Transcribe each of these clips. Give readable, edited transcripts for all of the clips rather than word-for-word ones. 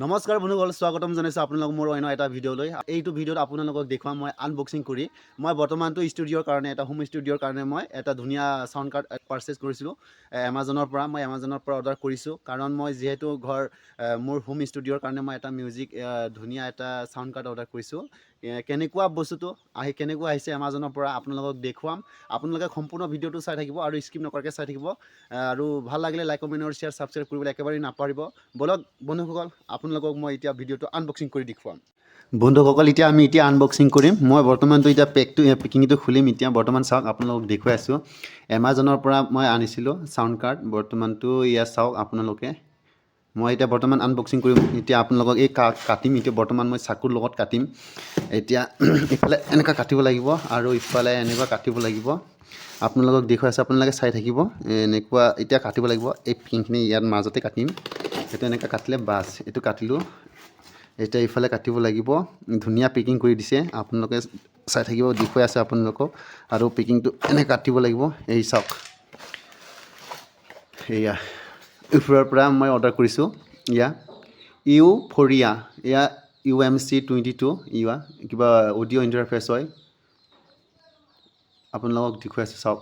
নমস্কাৰ বন্ধুসকল, স্বাগতম জনাইছোঁ আপোনালোক মোৰ অন্য এটা ভিডিঅ'লৈ। এইটো ভিডিঅ'ত আপোনালোকক দেখুৱাম মই আনবক্সিং কৰি। মই বৰ্তমানটো ষ্টুডিঅ'ৰ কাৰণে, এটা হোম ষ্টুডিঅ'ৰ কাৰণে মই এটা ধুনীয়া চাউণ্ড কাৰ্ড পাৰচেছ কৰিছিলোঁ এমাজনৰ পৰা। মই এমাজনৰ পৰা অৰ্ডাৰ কৰিছোঁ, কাৰণ মই যিহেতু ঘৰ মোৰ হোম ষ্টুডিঅ'ৰ কাৰণে মই এটা মিউজিক ধুনীয়া এটা চাউণ্ড কাৰ্ড অৰ্ডাৰ কৰিছোঁ। কেনেকুৱা বস্তুটো আহি, কেনেকুৱা আহিছে এমাজনৰ পৰা, আপোনালোকক দেখুৱাম। আপোনালোকে সম্পূৰ্ণ ভিডিঅ'টো চাই থাকিব আৰু স্কিপ নকৰাকৈ চাই থাকিব আৰু ভাল লাগিলে লাইক, কমেণ্ট আৰু শ্বেয়াৰ, ছাবস্ক্ৰাইব কৰিবলৈ একেবাৰেই নাপাহৰিব। ব'লক বন্ধুসকল, আপোনালোকক মই এতিয়া ভিডিঅ'টো আনবক্সিং কৰি দেখুৱাম। বন্ধুসকল, এতিয়া আমি এতিয়া আনবক্সিং কৰিম। মই বৰ্তমানটো এতিয়া পেকিংটো খুলিম এতিয়া বৰ্তমান। চাওক, আপোনালোকক দেখুৱাই আছোঁ। এমাজনৰ পৰা মই আনিছিলোঁ চাউণ্ড কাৰ্ড। বৰ্তমানটো ইয়াত চাওক আপোনালোকে, মই এতিয়া বৰ্তমান আনবক্সিং কৰিম। এতিয়া আপোনালোকক এই কাটিম। এতিয়া বৰ্তমান মই চাকুৰ লগত কাটিম। এতিয়া ইফালে এনেকুৱা কাটিব লাগিব আৰু ইফালে এনেকুৱা কাটিব লাগিব। আপোনালোকক দেখুৱাই আছোঁ, আপোনালোকে চাই থাকিব। এনেকুৱা এতিয়া কাটিব লাগিব। এই পিনখিনি ইয়াত মাজতে কাটিম। এইটো এনেকুৱা কাটিলে বাছ, এইটো কাটিলোঁ। এতিয়া ইফালে কাটিব লাগিব। ধুনীয়া পেকিং কৰি দিছে, আপোনালোকে চাই থাকিব, দেখুৱাই আছে আপোনালোকক। আৰু পেকিংটো এনেকৈ কাটিব লাগিব। এই চাওক, এয়া ওপৰৰ পৰা মই অৰ্ডাৰ কৰিছোঁ। ইয়া ইউফৰিয়া, এয়া UMC 22। ইয়া কিবা অডিঅ' ইণ্টাৰফেচ হয়। আপোনালোকক দেখুৱাই আছোঁ, চাওক।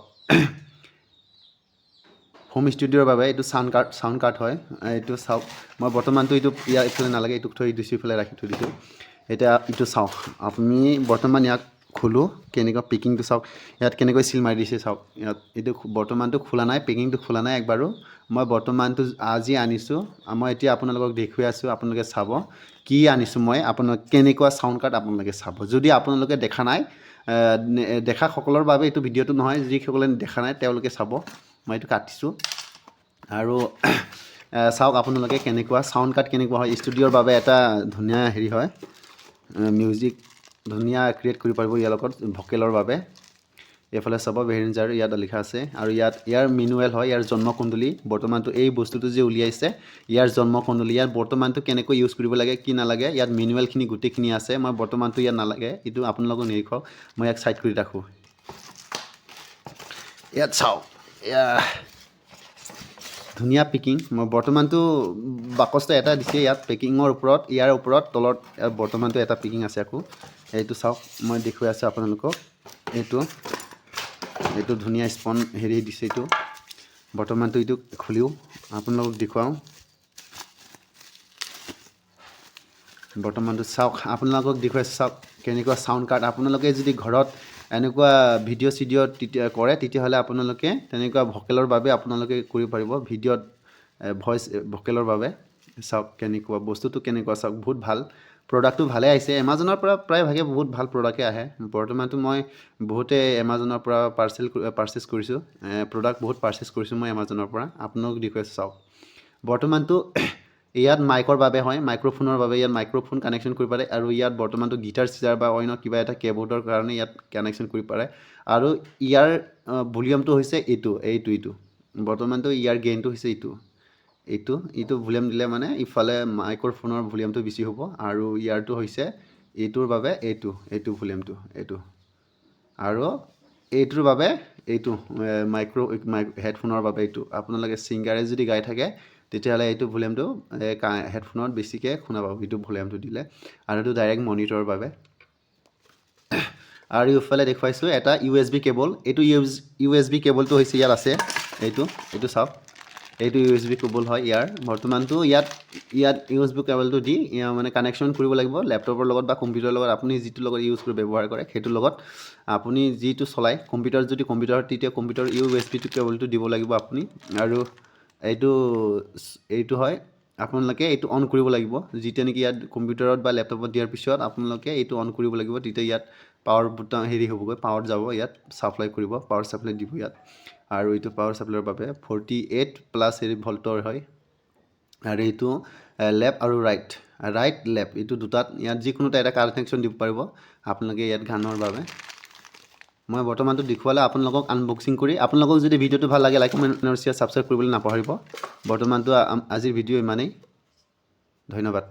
হোম ষ্টুডিঅ'ৰ বাবে এইটো চাউণ্ড কাৰ্ড হয়। এইটো চাওক, মই বৰ্তমানটো এইটো ইয়াৰ ইফালে নালাগে, এইটোক থৈ দিছোঁ, ইফালে ৰাখি থৈ দিছোঁ। এতিয়া এইটো চাওক আপুনি, বৰ্তমান ইয়াক খোলোঁ। কেনেকুৱা পেকিংটো চাওক, ইয়াত কেনেকৈ চিল মাৰি দিছে চাওক। ইয়াত এইটো বৰ্তমানটো খোলা নাই, পেকিংটো খোলা নাই একবাৰো। মই বৰ্তমানটো আজি আনিছোঁ। মই এতিয়া আপোনালোকক দেখুৱাই আছোঁ, আপোনালোকে চাব কি আনিছোঁ মই। আপোনালোক কেনেকুৱা চাউণ্ড কাৰ্ড আপোনালোকে চাব। যদি আপোনালোকে দেখা নাই, দেখাসকলৰ বাবে এইটো ভিডিঅ'টো নহয়, যিসকলে দেখা নাই তেওঁলোকে চাব। মই এইটো কাটিছোঁ আৰু চাওক আপোনালোকে কেনেকুৱা চাউণ্ড কাৰ্ড কেনেকুৱা হয়। ষ্টুডিঅ'ৰ বাবে এটা ধুনীয়া হেৰি হয়, মিউজিক ধুনীয়া ক্ৰিয়েট কৰিব পাৰিব ইয়াৰ লগত ভকেলৰ বাবে। এইফালে চাব, ভেৰিঞ্জাৰ ইয়াত লিখা আছে আৰু ইয়াত ইয়াৰ মেনুৱেল হয়, ইয়াৰ জন্মকুণ্ডলী। বৰ্তমানটো এই বস্তুটো যে উলিয়াইছে, ইয়াৰ জন্মকুণ্ডলী, ইয়াত বৰ্তমানটো কেনেকৈ ইউজ কৰিব লাগে, কি নালাগে, ইয়াত মেনুৱেলখিনি গোটেইখিনি আছে। মই বৰ্তমানটো ইয়াত নালাগে, এইটো আপোনালোকক নিৰীক্ষক। মই ইয়াক ছাইড কৰি ৰাখোঁ। ইয়াত চাওক, এয়া ধুনীয়া পেকিং। মই বৰ্তমানটো বাকচটো এটা দিছে ইয়াত পেকিঙৰ ওপৰত, ইয়াৰ ওপৰত তলত ইয়াত বৰ্তমানটো এটা পেকিং আছে আকৌ। এইটো চাওক, মই দেখুৱাই আছোঁ আপোনালোকক। এইটো ধুনীয়া স্পন হেৰি দিছে। এইটো বৰ্তমানটো এইটো খুলিও আপোনালোকক দেখুৱাওঁ। বৰ্তমানটো চাওক, আপোনালোকক দেখুৱাইছোঁ, চাওক কেনেকুৱা চাউণ্ড কাৰ্ড। আপোনালোকে যদি ঘৰত এনেকুৱা ভিডিঅ' চিডিঅ' তেতিয়া কৰে, তেতিয়াহ'লে আপোনালোকে তেনেকুৱা ভকেলৰ বাবে আপোনালোকে কৰিব পাৰিব। ভিডিঅ'ত ভইচ ভকেলৰ বাবে চাওক কেনেকুৱা বস্তুটো, কেনেকুৱা চাওক। বহুত ভাল প্ৰডাক্টটো, ভালে আহিছে। এমাজনৰ পৰা প্ৰায়ভাগে বহুত ভাল প্ৰডাক্টে আহে। বৰ্তমানটো মই বহুতে এমাজনৰ পৰা পাৰ্চেছ কৰিছোঁ, প্ৰডাক্ট বহুত পাৰ্চেছ কৰিছোঁ মই এমাজনৰ পৰা। আপোনালোক দেখুৱাইছোঁ, চাওক। বৰ্তমানটো ইয়াত মাইকৰ বাবে হয়, মাইক্ৰ'ফোনৰ বাবে ইয়াত মাইক্ৰ'ফোন কানেকশ্যন কৰিব পাৰে। আৰু ইয়াত বৰ্তমানটো গীটাৰ চিটাৰ বা অন্য কিবা এটা কীবৰ্ডৰ কাৰণে ইয়াত কানেকশ্যন কৰিব পাৰে। আৰু ইয়াৰ ভলিউমটো হৈছে এইটো, এইটো, এইটো। বৰ্তমানটো ইয়াৰ গেইনটো হৈছে এইটো, এইটো। এইটো ভলিউম দিলে মানে ইফালে মাইক্ৰ'ফোনৰ ভলিউমটো বেছি হ'ব। আৰু ইয়াৰটো হৈছে এইটোৰ বাবে এইটো, এইটো ভলিউমটো এইটো। আৰু এইটোৰ বাবে এইটো মাইক হেডফোনৰ বাবে এইটো। আপোনালোকে ছিংগাৰে যদি গাই থাকে, তেতিয়াহ'লে এইটো ভলিউমটো হেডফোনত বেছিকৈ শুনা পাব, এইটো ভলিউমটো দিলে। আৰু এইটো ডাইৰেক্ট মনিটৰৰ বাবে। আৰু ইফালে দেখুৱাইছোঁ এটা USB cable. এইটো USB কেবলটো হৈছে ইয়াত আছে এইটো। এইটো চাওক, এইটো USB cable হয় ইয়াৰ। বৰ্তমানটো ইয়াত USB কেবলটো দি ইয়াৰ মানে কানেকশ্যন কৰিব লাগিব লেপটপৰ লগত বা কম্পিউটাৰৰ লগত। আপুনি যিটোৰ লগত ইউজ কৰি ব্যৱহাৰ কৰে, সেইটোৰ লগত আপুনি যিটো চলায়। কম্পিউটাৰ যদি কম্পিউটাৰ, তেতিয়া কম্পিউটাৰ USB কেবলটো দিব লাগিব আপুনি। আৰু এইটো হয়, আপোনালোকে এইটো অন কৰিব লাগিব। যেতিয়া নেকি ইয়াত কম্পিউটাৰত বা লেপটপত দিয়াৰ পিছত আপোনালোকে এইটো অন কৰিব লাগিব, তেতিয়া ইয়াত পাৱাৰ বুটাম হেৰি হ'বগৈ, পাৱাৰ যাব, ইয়াত ছাপ্লাই কৰিব, পাৱাৰ ছাপ্লাই দিব ইয়াত। আৰু এইটো পাৱাৰ ছাপ্লাইৰ বাবে 48 প্লাছ হেৰি ভল্টৰ হয়। আৰু এইটো লেফ্ট আৰু ৰাইট, ৰাইট লেফ্ট, এইটো দুটাত ইয়াত যিকোনো এটা কানেকশ্যন দিব পাৰিব আপোনালোকে ইয়াত গানৰ বাবে। মই বৰ্তমানটো দেখুৱালে আপোনালোকক আনবক্সিং কৰি। আপোনালোকক যদি ভিডিঅ'টো ভাল লাগে, লাইক, কমেণ্ট আৰু শ্বেয়াৰ, ছাবস্ক্ৰাইব কৰিবলৈ নাপাহৰিব। বৰ্তমানটো আজিৰ ভিডিঅ' ইমানেই। ধন্যবাদ।